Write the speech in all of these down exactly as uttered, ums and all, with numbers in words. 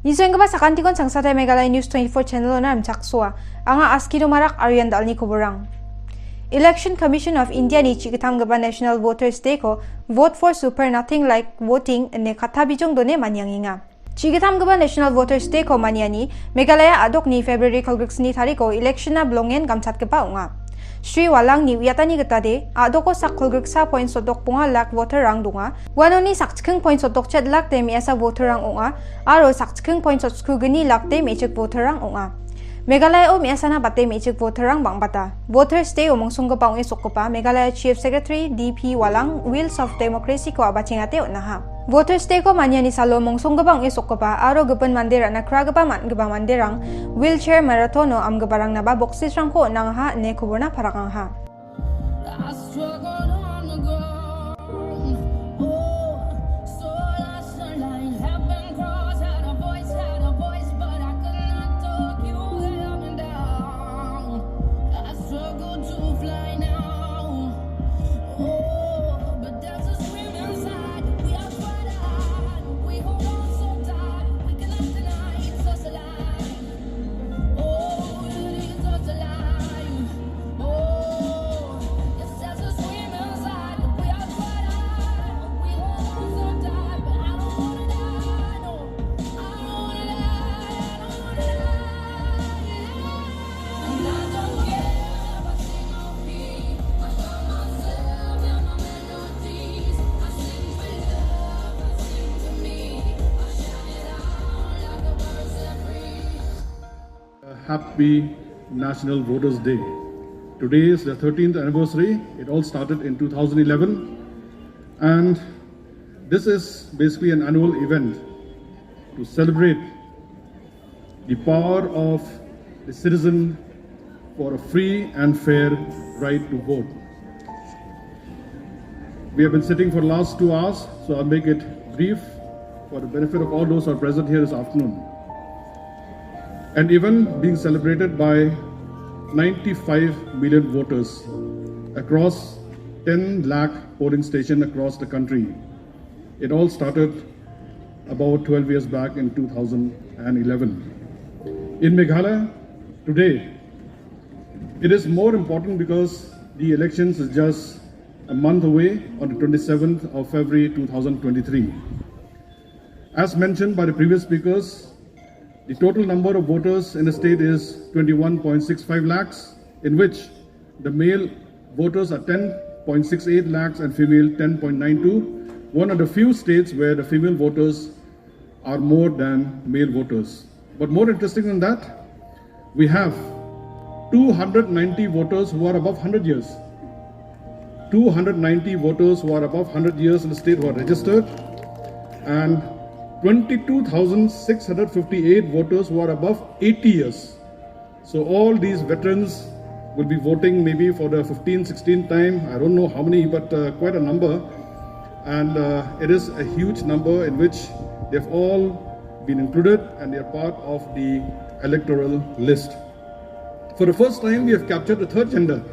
Nisoenggipa sakantikon Changsatai Meghalaya News twenty-four channel-ona rimchaksoa. Anga Askido Marak, Aryan Dalni koborang. Election Commission of India-ni chigitamgipa National Voters Day-ko Vote for Super Nothing Like Voting ine katta bijong done maniangenga. Chigitamgipa National Voters Day-ko maniani Meghalaya a·dokni February kolgriksni tariko election-na bilongen gamchatgipa ong·a. Shri Walangni uiatani gitade, a·doko sak kolgriksa point sotdok bonga lak voter-rang donga. Uanoni sakchikking point sotdok chet lak de me·asa voter-rang ong·a, aro sakchikking point sotskugni lak de me·chik voter-rang ong·a. Meghalaya-o me·asana bate me·chik voter-rang bang·bata. Voters Day-o mongsonggipa ong·e sokgipa Meghalaya Chief Secretary D P Walang Wheels of Democracy-ko a·bachengate on·aha. Voters Day-ko maniani salo mongsonggipa ong·e sokgipa aro gipin mande ra·na kragipa man·gipa manderang wheelchair marathon-o amgiparangnaba boksisrangko on·angaha ine koborna parakangaha. Happy National Voters Day. Today is the thirteenth anniversary. It all started in two thousand eleven, and this is basically an annual event to celebrate the power of the citizen for a free and fair right to vote. We have been sitting for the last two hours, so I'll make it brief for the benefit of all those who are present here this afternoon. An event being celebrated by ninety-five million voters across ten lakh polling stations across the country. It all started about twelve years back in two thousand eleven. In Meghalaya, today, it is more important because the elections is just a month away on the twenty-seventh of February two thousand twenty-three. As mentioned by the previous speakers, the total number of voters in the state is twenty-one point six five lakhs, in which the male voters are ten point six eight lakhs and female ten point nine two, one of the few states where the female voters are more than male voters. But more interesting than that, we have two hundred ninety voters who are above hundred years. Two hundred ninety voters who are above hundred years in the state who are registered, and twenty-two thousand six hundred fifty-eight voters who are above eighty years. So all these veterans will be voting maybe for the fifteenth, sixteenth time. I don't know how many, but, uh, quite a number. And, uh, it is a huge number in which they've all been included and they are part of the electoral list. For the first time, we have captured the third gender.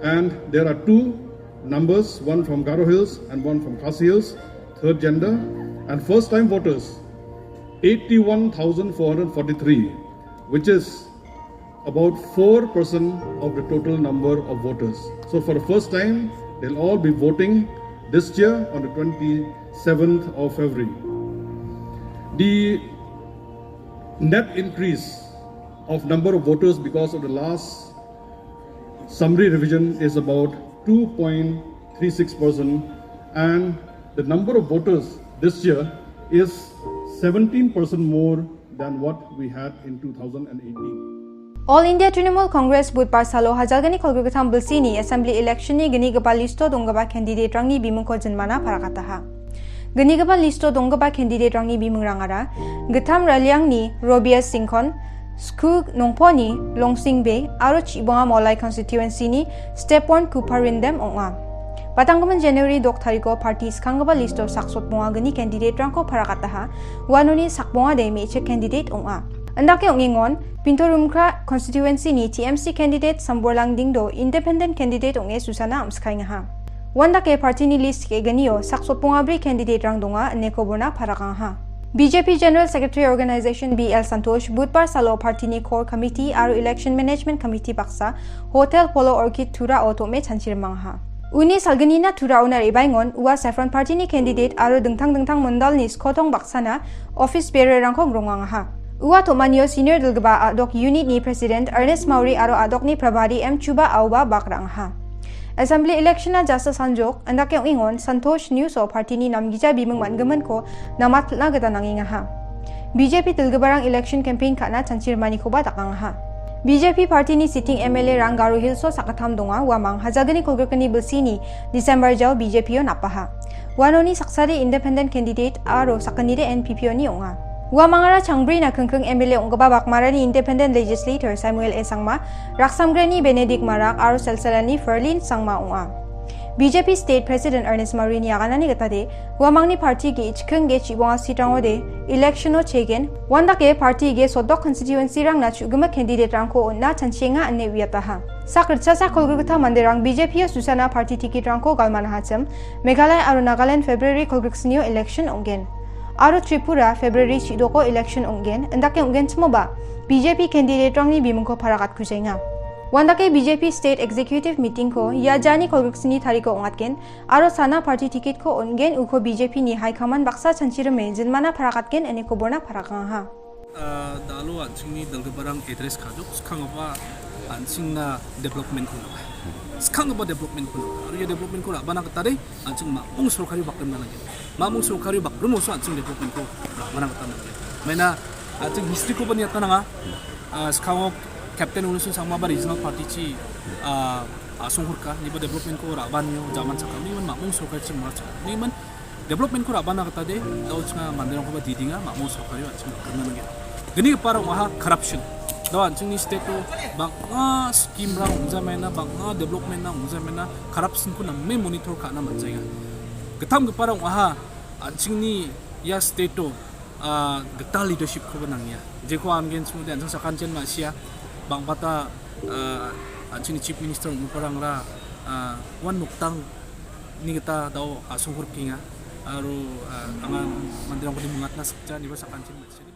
And there are two numbers, one from Garo Hills and one from Khasi Hills, third gender. And first time voters, eighty-one thousand four hundred forty-three, which is about four percent of the total number of voters. So for the first time, they'll all be voting this year on the twenty-seventh of February. The net increase of number of voters because of the last summary revision is about two point three six percent, and the number of voters this year is seventeen percent more than what we had in two thousand eighteen. All India Trinamool Congress Budhbar salo hajalgni kolgrikgittam bilsini assembly election-ni gnigipa list-o donggipa candidate-rangni bimungko jinmana parakataha. Gnigipa list-o donggipa candidate-rangni bimungrangara Gittam Raliangni Robia Singkon, Sku Nongponi Longsing Bey aro Chibonga Molai constituency-ni Stephen Kuparindem ong·a. Batanggimin January dok tariko party skanggipa list-o sak sotbonga gni candidate-rangko parakataha, uanoni sakbongade me·chik candidate ong·a. Indake ong·engon, Pinto Rumkra constituency-ni T M C candidate Samborlang Dingdo independent candidate ong·e susana am·skaengaha. Uandake party-ni list ge·gnio sak sotbongabri candidate-rang donga, ine koborna parakangaha. B J P General Secretary Organization B L Santosh budbar salo partyni core committee aro election management committee baksa Hotel Polo Orchid Turao tom·e chanchirimangaha. Uni salgnina Turaona re·baengon ua Saffron partyni candidate aro dingtang dingtang mondalni skotong baksana office bearer-rangko grongangaha. Ua tom·anio senior dilgipa a·dok unit-ni president Ernest Mauri aro a·dokni prabari M Chuba Aoba bak ra·angaha. Assembly election-na jasa sanjok, indake ong·engon Santosh News-o partyni namgija biming man·giminko namatlna gita nangengaha. B J P dilgiparang election campaign ka·na chanchirimanikoba dakangaha. B J P partyni sitting M L A-rang Garo Hills-o sakgittam donga, uamang hajalgni kolgrikgni bilsini December jao B J P-o napaha. Uanoni saksade independent candidate aro sakgnide N P P-oni ong·a. Uamangara changbrina kingking M L A ong·gipa Bakmarani independent legislator Samuel A Sangma, Raksamgreni Benedict Marak aro Selselani Ferlin Sangma ong·a. B J P State President Ernest Maurini aganani gitade, uamangni party ge·chikking ge chibonga seat-rangode election-o chegen, uandake party ge sodok constituency-rangna chu·gimik candidate-rangko on·na chanchienga ine uiataha. Sak ritchasa kolgrikgita manderang B J P-o susana party ticket-rangko galmanahachim, Meghalaya aro Nagaland February kolgriksnio election ong·gen. Aro Tripura February chidoko election ong·gen, indake ong·genchimoba B J P candidate-rangni bimingko paragatkujaenga. Uandake B J P State Executive Meeting-ko ia jani kolgriksni tariko ong·atgen, aro sana party ticket-ko on·gen uko B J P-ni high command baksa chanchirime jinmana paragatgen ine koborna parakangaha. Ah, da·alo an·chingni dilgiparang address ka·jok, skanggipa an·chingna development-ko nang·a. Skanggipa development-ko nang·a. Aro ia development-ko ra·bana gita de, an·ching mamung sorkari bakrimna nanggen. Mamung sorkari bakrim oso an·ching development-ko ra·bana gita nanggen. Maina an·ching history-koba niatna nanga. Ah, skango Captain Olusegun Sangma ba regional party-chi, ah, a·songkurka, niba development-ko ra·banio, jaman sakgni, iman mamung sorkari-chi mangacha. Iman development-ko ra·bana gita de, da·o chinga manderangkoba didinga, mamung sorkario an·ching bakrimna nanggen. Gnigiparang ong·aha corruption. Da·o an·chingni state-o bang·a scheme-rang ong·jamaina, bang·a development-rang ong·jamaina, corruption-ko name monitor ka·na man·jaenga. Gittamgiparang ong·aha, an·chingni ia state-o, ah, gital leadership-koba nangenga. Jeko an·gen chimode an·ching sakantian ma·sia, bang·bata, ah, an·chingni chief minister ong·giparangra, ah, uan noktang ni gita da·o a·songko rikenga aro, ah, anga manderangko mingatna sikja ineba sakantian ma·sia.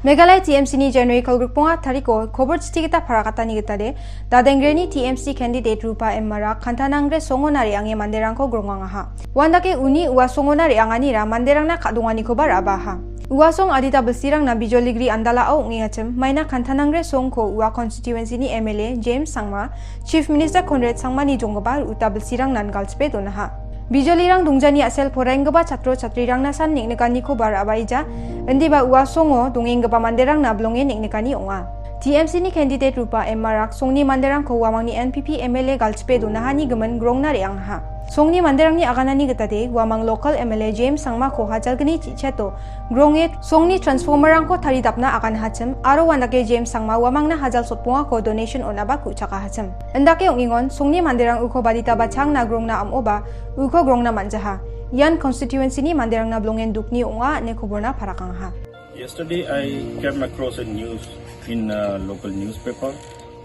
Meghalaya T M C-ni January kolgrikbonga tariko kobor chiti gita paragatani gita de, Dadengreni T M C candidate Rupa M Marak Kantanangre songona re·ange manderangko grongangaha. Uandake uni ua songona re·anganira manderangna ka·donganikoba ra·baaha. Ua song adita bilsirangna bijoligri andalao ong·engachim, maina Kantanangre songko ua constituency-ni M L A James Sangma, Chief Minister Conrad Sangmani jonggipa uta bilsirangnan galchipe donaha. Bijolirang dongjani a·sel poraienggipa chatro chatrirangna san neng·nikanikoba ra·baija, indiba ua songo dongenggipa manderangna bilonge neng·nikani ong·a. T M C-ni candidate Rupa M Marak songni manderangko uamangni N P P M L A galchipe donahani gimin grongna re·angaha. Songni manderangni aganani gita de, uamang local M L A James Sangmako hajalgni chi·chato gronge songni transformer-rangko taridapna aganahachim, aro uandake James Sangma uamangna hajal sotbongako donation on·aba ku·chakahachim. Indake ong·engon, songni manderang uko baditaba changna grongna am·oba, uko grongna man·jaha. Ian constituency-ni manderangna bilongen dukni ong·a ine koborna parakangaha. Yesterday, I came across a news in a local newspaper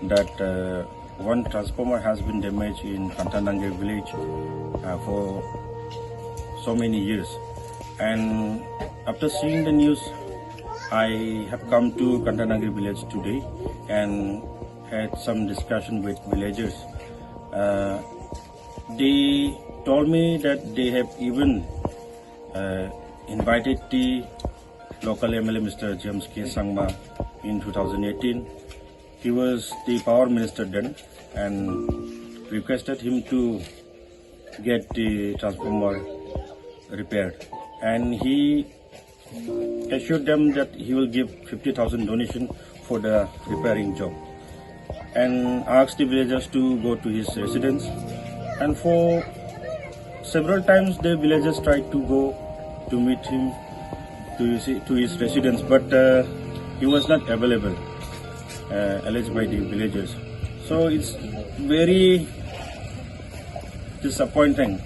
that, uh, one transformer has been damaged in Kantanangre village, uh, for so many years. And after seeing the news, I have come to Kantanangre village today and had some discussion with villagers. Uh, they told me that they have even, uh, invited the local M L A, Mister James K Sangma, in two thousand eighteen. He was the power minister then and requested him to get the transformer repaired. And he assured them that he will give fifty thousand donation for the repairing job and asked the villagers to go to his residence. And for several times, the villagers tried to go to meet him to his, to his residence, but, uh, he was not available, uh, alleged by the villagers. So it's very disappointing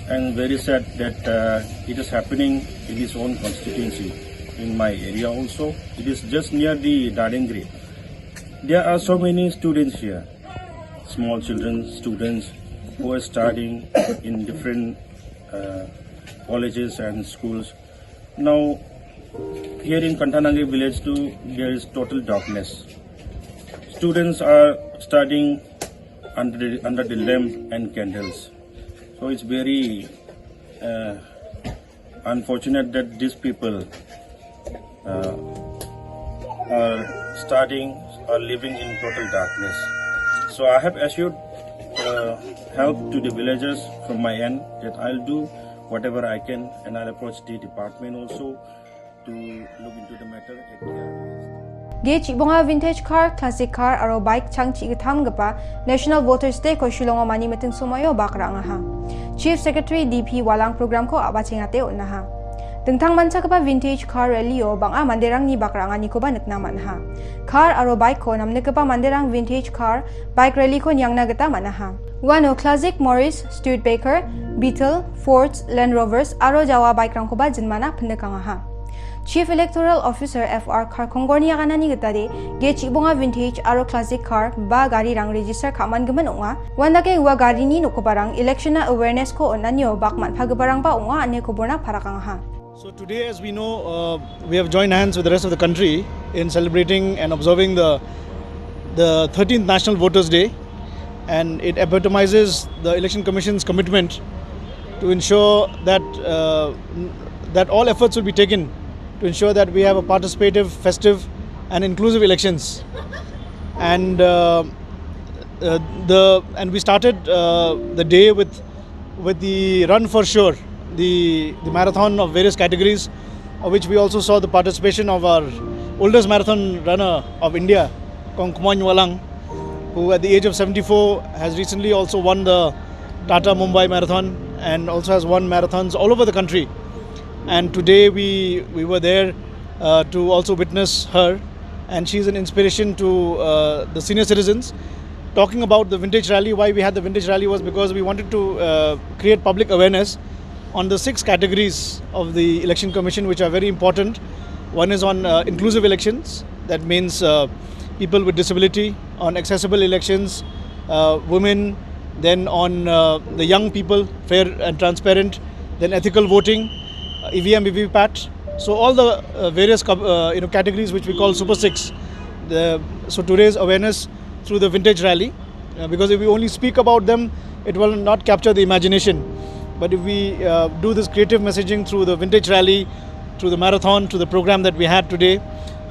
and very sad that, uh, it is happening in his own constituency, in my area also. It is just near the Dadengri. There are so many students here, small children, students who are studying in different, uh, colleges and schools. Now, Here in Kantanangi village too, there is total darkness. Students are studying under the, under the lamp and candles. So it's very uh, unfortunate that these people uh, are studying or living in total darkness. So I have assured uh, help to the villagers from my end that I'll do whatever I can, and I'll approach the department also to look into the matter if they are raised. Ge chibonga vintage car, classic car aro bike changchi gittamgipa National Voters Day ko Shillongo mani miting somoio bak ra·angaha. Chief Secretary D P Walang program ko a·bachengate on·aha. Dingtang manchakgipa vintage car rally-o bang·a manderangni bak ra·anganikoba nikna man·aha. Car aro bike ko namnikgipa manderang vintage car, bike rally ko niangna gita man·aha. Uano classic Morris, Studebaker, Beetle, Fords, Land Rovers aro Jawa bike-rangkoba jinmana pindikangaha. Chief Electoral Officer F R Kharkongorni aganani gitade, ge chibonga vintage aro classic car ba garirang register ka·mangimin ong·a. Uandake ua garini nokgiparang election-na awareness-ko on·anio bak man·pagiparangba ong·a ine koborna parakangaha. So today, as we know, uh, we have joined hands with the rest of the country in celebrating and observing the, the thirteenth National Voters Day, and it epitomizes the Election Commission's commitment to ensure that, uh, n-, that all efforts will be taken to ensure that we have a participative, festive, and inclusive elections. And, uh, uh, the, and we started, uh, the day with with the Run for Sure, the, the marathon of various categories, of which we also saw the participation of our oldest marathon runner of India, Kong Khumang Walang, who at the age of seventy-four has recently also won the Tata Mumbai Marathon and also has won marathons all over the country. And today we, we were there, uh, to also witness her, and she's an inspiration to, uh, the senior citizens. Talking about the vintage rally, why we had the vintage rally was because we wanted to, uh, create public awareness on the six categories of the Election Commission, which are very important. One is on, uh, inclusive elections. That means, uh, people with disability, on accessible elections, uh, women, then on, uh, the young people, fair and transparent, then ethical voting, uh, E V M, V V P A T. So all the, uh, various co-, uh, you know, categories which we call Super Six. The, so today's awareness through the vintage rally, uh, because if we only speak about them, it will not capture the imagination. But if we, uh, do this creative messaging through the vintage rally, through the marathon, through the program that we had today,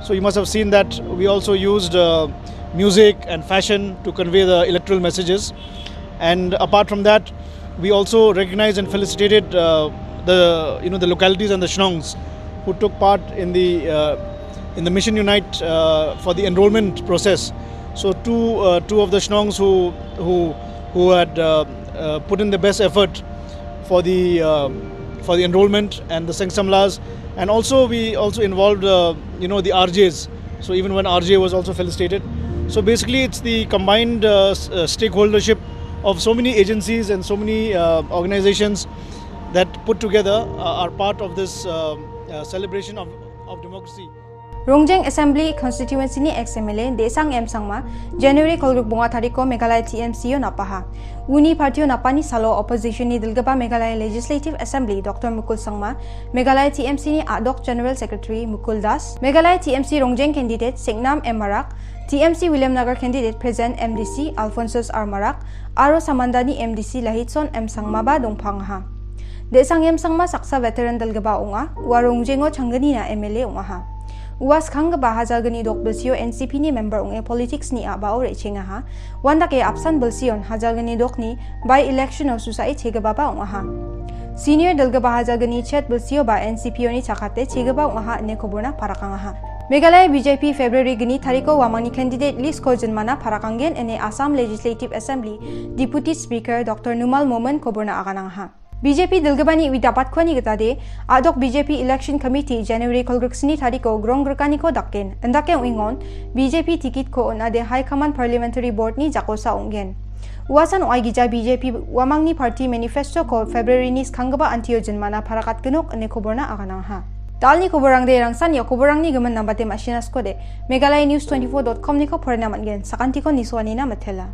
so you must have seen that we also used, uh, music and fashion to convey the electoral messages. And apart from that, we also recognized and felicitated, uh, the, you know, the localities and the shnongs who took part in the, uh, in the Mission Unite, uh, for the enrollment process. So two, uh, two of the shnongs who, who, who had, uh, uh, put in the best effort for the, uh, for the enrollment and the Seng Samlas, and also we also involved, uh, you know, the R Js. So even one R J was also felicitated. So basically, it's the combined, uh, s-, uh, stakeholdership of so many agencies and so many, uh, organizations that put together, uh, are part of this, uh, uh, celebration of, of democracy. Rongjeng Assembly Constituency-ni ex M L A Desang M Sangma, January kolgrik bonga tariko Meghalaya T M C-o napaha. Uni partio napani salo opposition-ni dilgipa Meghalaya Legislative Assembly Doctor Mukul Sangma, Meghalaya T M C-ni Adok General Secretary Mukul Das, Meghalaya T M C Rongjeng candidate Sengnam M Marak, T M C Williamnagar candidate present M D C Alphonsus R Marak, aro Samandani M D C Lahitson M Sangmaba dongpangaha. Desang M Sangma saksa veteran dilgipa ong·a, ua Rongjengo changgnina M L A ong·aha. Ua skanggipa hajalgni dok bilsio N C P-ni member ong·e politics-ni a·bao re·chengaha. Uandake apsan bilsion hajalgni dokni by-election-o susae chegipaba ong·aha. Senior dilgipa hajalgni chet bilsioba N C P-oni chakate chegipa ong·aha ine koborna parakangaha. Meghalaya B J P February gni tariko uamangni candidate list-ko jinmana parakanggen ine Assam Legislative Assembly Deputy Speaker Doctor Numal Momin koborna aganangaha. B J P dilgipani uidapatkuani gitade, Adok B J P Election Committee January kolgriksni tariko grong grikaniko dakgen, indake ong·engon, B J P ticket-ko on·ade High Command Parliamentary Board-ni jakosa ong·gen. Uasan ong·aigija B J P uamangni party manifesto-ko February-ni skanggipa antio jinmana parakatgenok ine koborna aganangaha. Dalni koborangde rangsan ia koborangni gimin nambate ma·sina skode, Meghalaya News twenty-four dot com-niko porena man·gen, sakantiko nisoanina mitela.